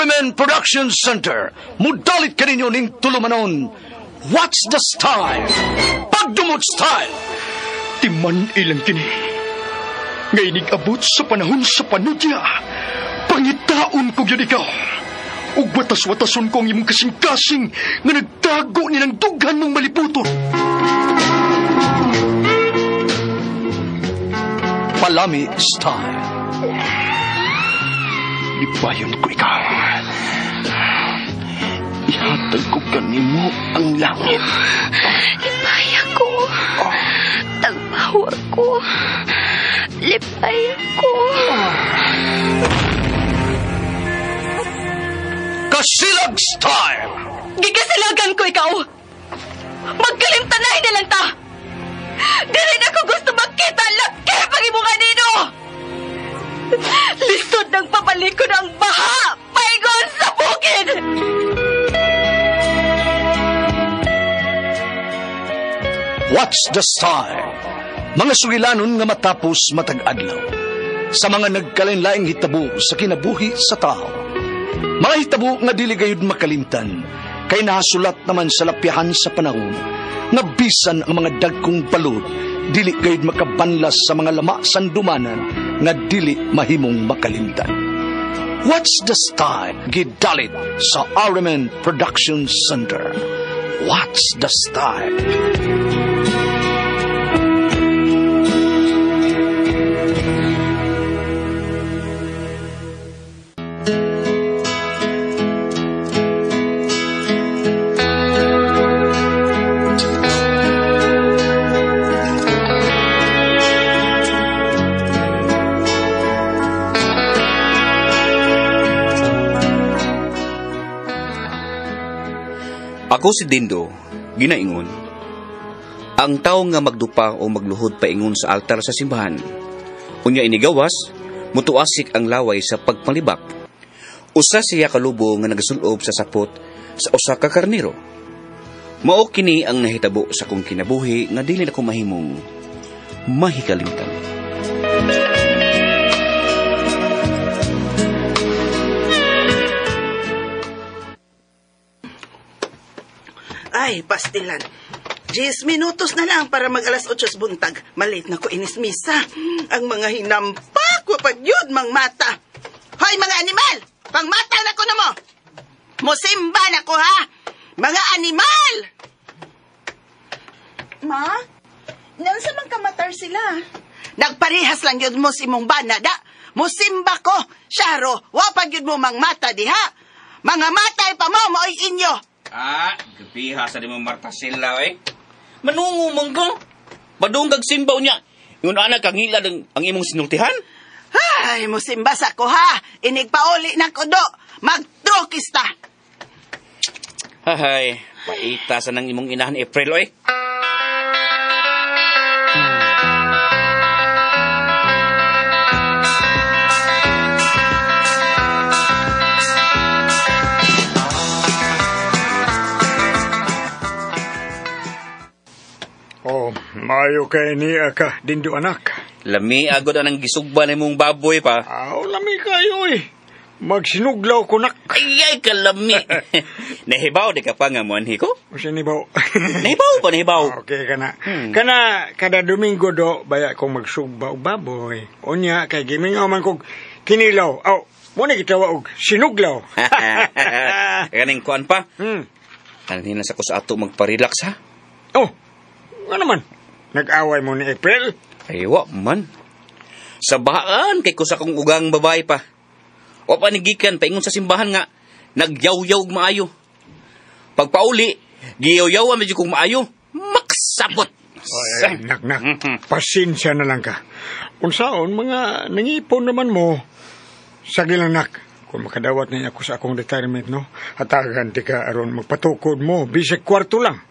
RMN Production Center, mudalit kaninyo ning tulumanon. What's the style? Pagdumot style! Timan ilang kini. Ngay nigabot sa panahon sa panudya. Pangitaon ko gyud ikaw. Ug watas-watason ko ang imong kasing-kasing nga nagtago nilang dughan mong maliputon. Palami style. Ipayon ko ikaw. Ihatag ko kanimo ang langit. Lipay ako. Tagbawa ko. Lipay ako. Kasilag style! Gikasilagan ko ikaw! Magkalimtanay na lang ta! Dili na ko gusto makita laki pag imong anino! Lisod ng pabalik ko ng baha! Paingon sa bukid! What's the style? Mga sugilanon nga matapos matag-adlaw. Sa mga nagkalain-laing hitabo sa kinabuhi sa tao. Mga hitabo nga dili gayud makalimtan, kay nahasulat naman sa lapyahan sa panahon, nga bisan ang mga dagkong balod, dili gayud makabanlas sa mga lama sandumanan nga dili mahimong makalimtan. What's the style? Gidalit sa RMN Production Center. What's the style? Ako si Dindo, ginaingon. Ang tao nga magdupa o magluhod paingon sa altar sa simbahan. Unya inigawas, mutuasik ang laway sa pagpalibak. Usa siya kalubo nga nagasulob sa sapot sa usa ka karniro. Mao kini ang nahitabo sa kong kinabuhi nga dili na ko mahimong mahikalimtan. Ay, pastilan. 10 minutos na lang para mag 8:00 buntag. Malate na ko inis misa. Ang mga hinampak, wapag yun, mang mata. Hoy, mga animal! Pangmata na ko na mo! Musimba na ko, ha? Mga animal! Ma? Nansa man kamatar sila? Nagparehas lang yun mo si mong bana, da? Musimba ko! Syaro, wapag yun mo mang mata, diha? Mga matay pa mo, maoy inyo! Ah, gabiha sa di mo Martasila, eh. Manungo mong ko. Padung kag simbaw niya. Yung anak, kangilad ang imong sinultihan. Ay, musimba sa ko, ha. Inigpauli na ko, do. Magtrokista. Hay, paita sa nang imong inahan, April, oy. Oh, maayo kay niya ka, Dindo anak. Lami agod anang gisugba na imong baboy pa. Aw, lami kayo eh. Magsinuglaw ko nak. Ay, ay, kalami. Nahibaw di ka pa nga mo, anhi ko? O siya nibaw. Nahibaw pa, nahibaw. Okay ka na. Kana, kada Domingo do, baya kong magsugba og baboy. Unya, kay gimingaw man kog kinilaw. Aw, muna gitawa og sinuglaw. Kaning kuan pa. Anhin na sa ko sa ato magparelax, ha? Oh, ano man? Nag-away mo ni April? Ay, wa man. Sa bahaan, kay ko sa kong ugang babae pa. O panigikan, paingon sa simbahan nga, nagyaw-yaw maayo. Pagpauli, giyaw-yaw medyo kong maayo, maksabot. Ay, nak, pasensya na lang ka. Unsaon, mga nangipon naman mo. Sige lang, nak. Kung makadawat na ako sa akong retirement, no? Hatagan ti ka aron magpatukod mo, bisag kwarto lang.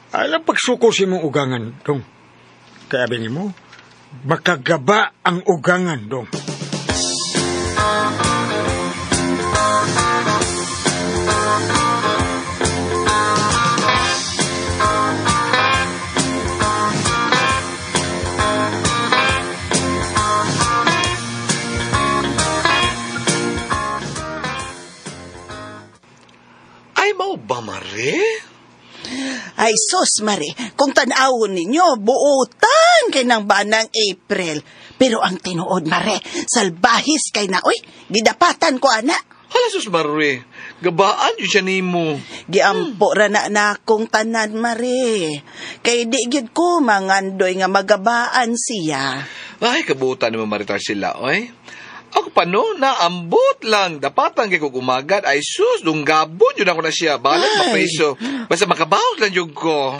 Alam pagsuko si mong ugangan, dong. Kaya bini mo, makagaba ang ugangan, dong. Ay, mao ba, Mare? Ay, sus, Mare, kung tan-awon ninyo, buutan kay ng banang April. Pero ang tinuod, Mare, salbahis kay na, uy, gidapatan ko, ana. Hala, sus, Mare, gabaan yun siya nimo. Giampo ra na na akong tanan, Mare. Kay di gyud ko mangandoy nga magabaan siya. Ay, kabutan naman, Mare Tarsila, oy. Ako pa no, naambot lang. Dapatan kay kong umagad. Ay sus, dunggabon yun ako na siya. Balag mapreso. Basta makabawot lang yun ko.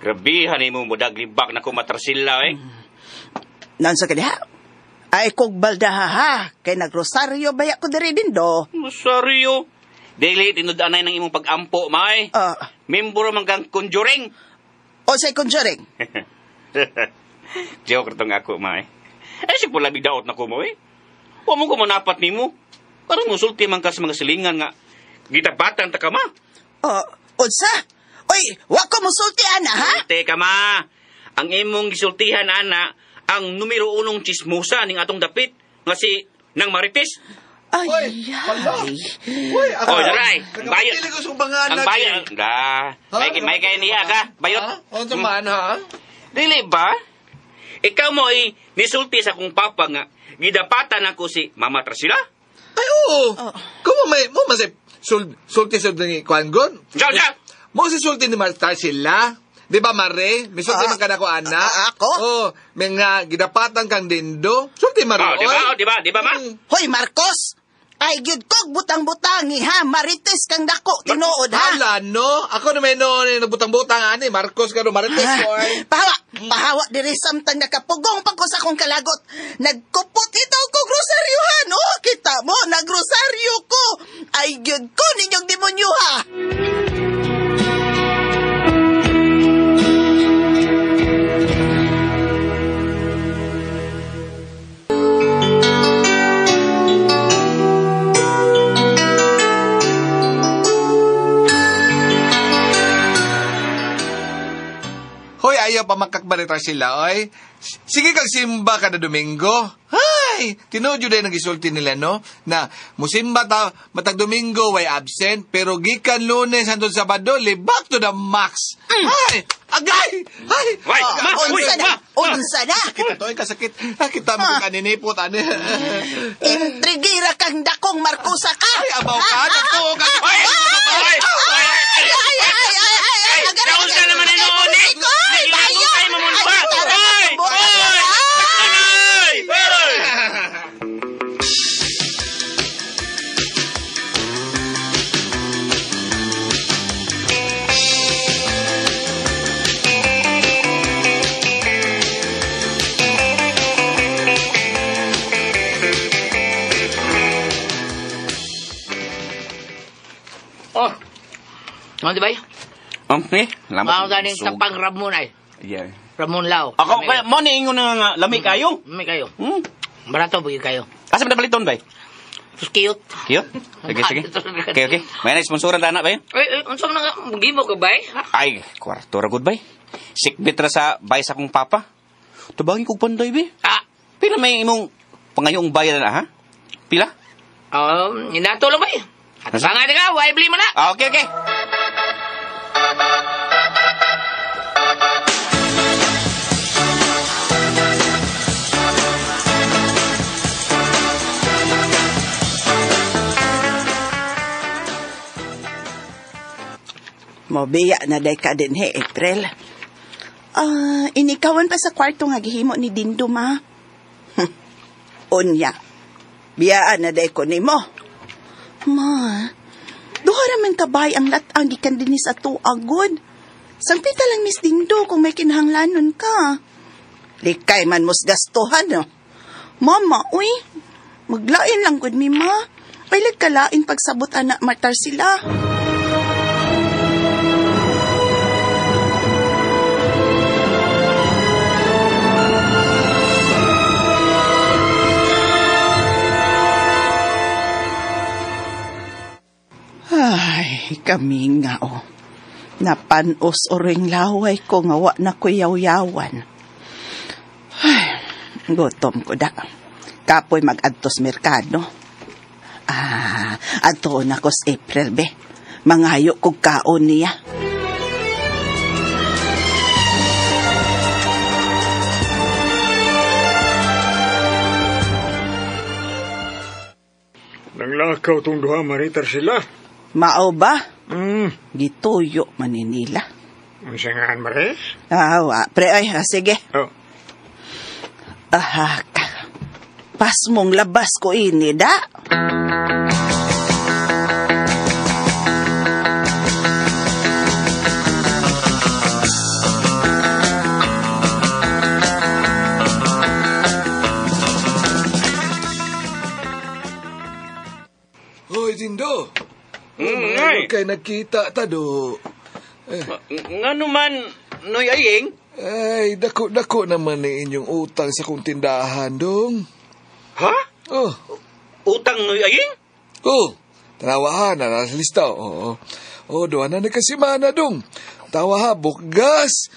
Grabihan ni mo mudaglibak na kumatrasila eh. Nansa ka diha? Ay kog baldaha ha, kay nagrosaryo baya ko diri din do. Rosaryo? Dili tinud-anay ng imong pag-ampo, may. Membro man kang conjuring. O say conjuring? Joke tong ako, may. Ay si pula bigdaot na ko mo eh. Wa mo ko manapat nimo. Karon musulti man ka sa mga silingan nga gitapatan ta ka ma. Unsa? Oy, wa ko musulti ana ha? Sulti ka ma. Ang imong gisultihan ana ang numero unong chismosa ning atong dapit nga si Nang Marites. Ay, ay. Uy, ako. Oy, daray. Bayot. Ang bayot. Da. May kay niya ka. Bayot. Unsa man ha? Dili ba? Ikaw mo ay nisulti sa akong papa nga gidapatan ako si Mama Trasila. Ay, oo. Kumo may mo man sulti sa ni Kwangon? Diyan, diyan. Mo si sulti ni Marta sila. Di ba, Mare? May sulti man ka na ko, ana. Ako? Oo. May nga gidapatan kang dindo. Sulti, Mare. Oh, di ba? Oh, di ba? Di ba, ma? Hoy, Marcos! Ay, gyud kog butang-butangi, ha? Marites kang dako, tinuod, ha? Hala, no? Ako na may noon, nabutang-butang, ani. Marcos ka no, Marites ko, ay. Pahawa! Pahawa, diri samtang nakapugong pa ko sa akong kalagot. Nagkupot ito kog rosaryo, ha? No? Kita mo, nagrosaryo ko. Ay, gyud ko ninyong demonyo, ha? Hoy, ayaw pa makakbarita sila, oy. Sige kang simba kada Domingo. Hay! Tinuod yun din ang gisulti nila, no? Na musimba ta, matag Domingo, way absent, pero gikan Lunes hangtod Sabado, libak to the max. Hay! Agay! Hay! Way! Ma! Uy! Unsa na? Ma! Unsa na? Sakit na to, ay, kasakit. Kita mo kung kaninipot, ani. Intrigira kang dakong Marcosa ka! Ay, abaw ka! Nagtuo ka! Ay! Ay! Ay, ay, ay, ay, ay, ay, agad, Naunsa agad. naman ang noon, eh? Ay, bayo! Ay, mamon pa! Ay, tara, Ay! bukas Ay! na. Ay! Ay! Oh. Ano di ba? Okay. Lamat. Mga ganing tapang Ramon ay. Yeah. Ramon Lao. Ako, kaya mo ni ingon nga lami kayo. Lami kayo. Hmm. Barato ba kayo? Asa man paliton bay? Sus cute. Cute? Sige, sige. Okay, okay. May na sponsoran na bay. Ay, unsa man nga gimo ka bay? Ay, kwarto ra gud bay. Sikbit ra sa bay sa akong papa. Tubangin kog panday bay. Ah, Pila may imong pangayong bayad na ha? Pila? Inato lang bay. At nga ka, why bili mo na? Ah, okay, okay. Mobiya na day ka din he, April. Ah, inikawan pa sa kwarto nga gihimo ni Dindo, ma. Unya, biyaan na day ko nimo. Ma, duha raman kabay ang latang gikan dinhi sa tuagod. Sangpita lang Miss Dindo kung may kinahanglanon ka. Likay man mos gastuhan, no. Mama, uy, maglain lang gud mi, ma. Ay, lagkalain pagsabot anak matar sila. Kami nga, oh. Napanos oring laway ko nga wa na ko yaw-yawan. Ay, gutom ko da. Kapoy mag-adtos merkado. Ah, adto na ko sa April, be. Mangayo kog kaon niya. Nanglakaw tong duha, Maritar sila. Mao ba? Gituyo maninila. Unsa nga, Mare? Ah, wa. Pre, ay, sige. Oh. Ah, pas mong labas ko ini, da. Hoy, Dindo. Ay. Kay nagkita ta do. Ngano man, Noy Aying? Ay, dako-dako naman ni inyong utang sa kong tindahan, dong. Ha? Oh. Utang, Noy Aying? Oh, tanawa ha, naraslista. Oo. Oh, doon na nagkasimana, dong. Tawa ha, bukgas.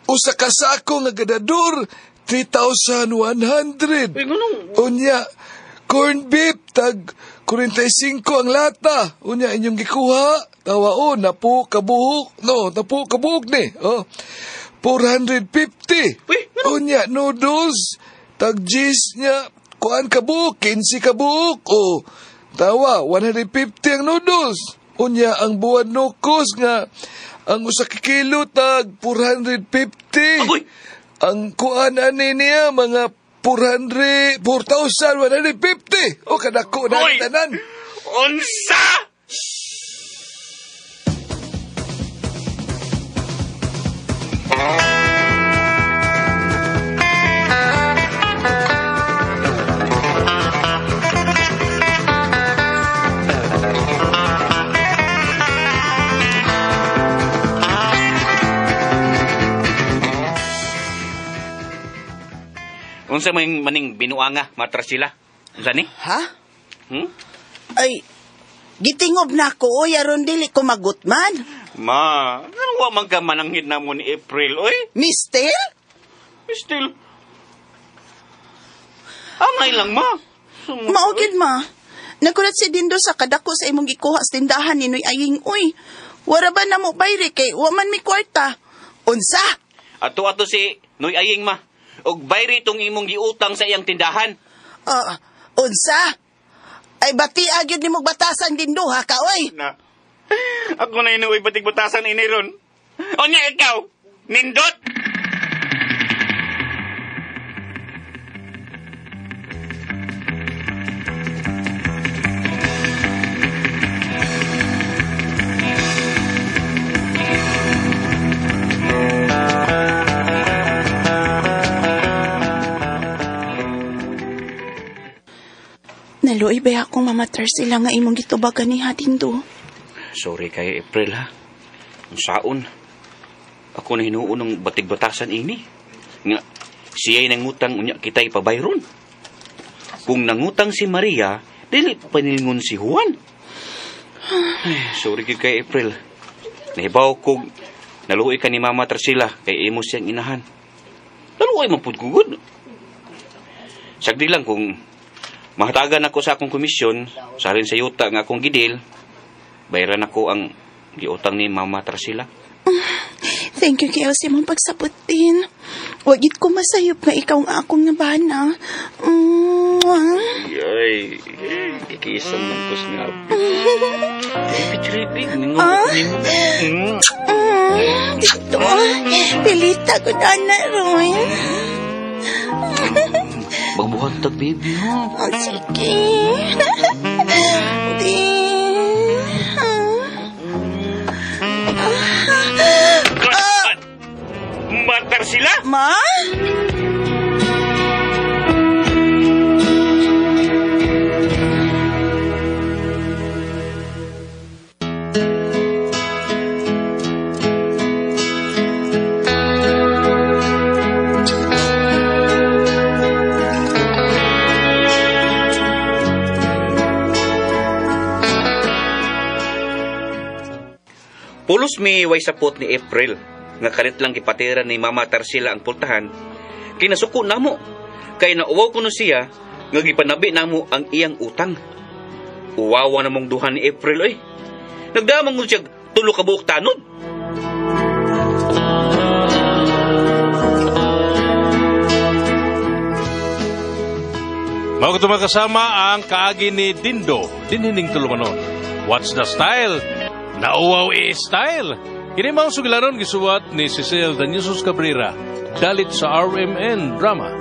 Usa ka sako nga gadador, 3,100. Uy, nganong? Unya, corn beef, tag 45 ang lata. Unya, inyong gikuha. Tawa o, napo kabuhok. No, napo kabuhok ni. Oh, 450. Uy, ano? Unya, noodles. Tag gis niya, kuan kabuhok, 15 kabuhok. Oh, tawa, 150 ang noodles. Unya, ang buwan nukos nga, ang usa ka kilo tag 450. Agoy! Ang kuan ani niya, mga 4,150. O, kadako na ang tanan. Unsa! Unsa may maning binuanga, matras sila? Unsa ni? Ha? Ay, gitingob na ako, oy, aron dili ko magutman. Ma, ano wa man ka mananghid na mo ni April, oy? Mister? Mister? Angay lang, ma. Maugid, ma. Nagulat si Dindo sa kadako sa imong gikuha sa tindahan ni Noy Aying, oy. Wara ba na mo bayri kay wa man mi kwarta? Unsa? Ato-ato si Noy Aying, ma. Og bayri itong imong giutang sa iyang tindahan. Unsa? Ay, bati agyod ni mong batasan din duha ka, oy. Na. Ako na inuwi batig batasan ini ron. Onya ikaw, nindot! Naluoy ba akong mamatar sila nga imong gitubagan ni Hadindo? Sorry kay April, ha. Ang saon. Ako na hinuon ng batig-batasan ini. Nga, siya'y nangutang unya kita'y pabayron. Kung nangutang si Maria, dili panilingon si Juan. Ay, sorry kay April. Nahibaw kog naluoy ka ni Mama Tarsila kay imo siyang inahan. Naluoy man pud ko gud. Sagdi lang kung mahatagan ako sa akong komisyon, sa rin sa yuta nga akong gidil, bayaran ako ang giutang ni Mama Tarsila. Thank you, kayo sa imong pagsapot din. Wagit ko masayop nga ikaw ang akong nabana. Ay, kikisang ng kus nga. Trippy-trippy. Dito, pilita ko na na, Roy. Bagbuhan tag, baby, ha? Oh, sige. Di. Matar sila? Ma? Pulos mi way sapot ni April nga kalit lang gipatira ni Mama Tarsila ang pultahan. Kinasuko namo kay nauwaw kuno siya nga gipanabi namo ang iyang utang. Uwawa namong duha ni April oy. Nagdamang siya tulo ka buok tanod. Mao kato kasama ang kaagi ni Dindo, dinhining tulumanon. What's the style? Nauwaw i-style. Kini mao sugilanon gisuwat ni Cecil Danyosos Cabrera, dalit sa RMN Drama.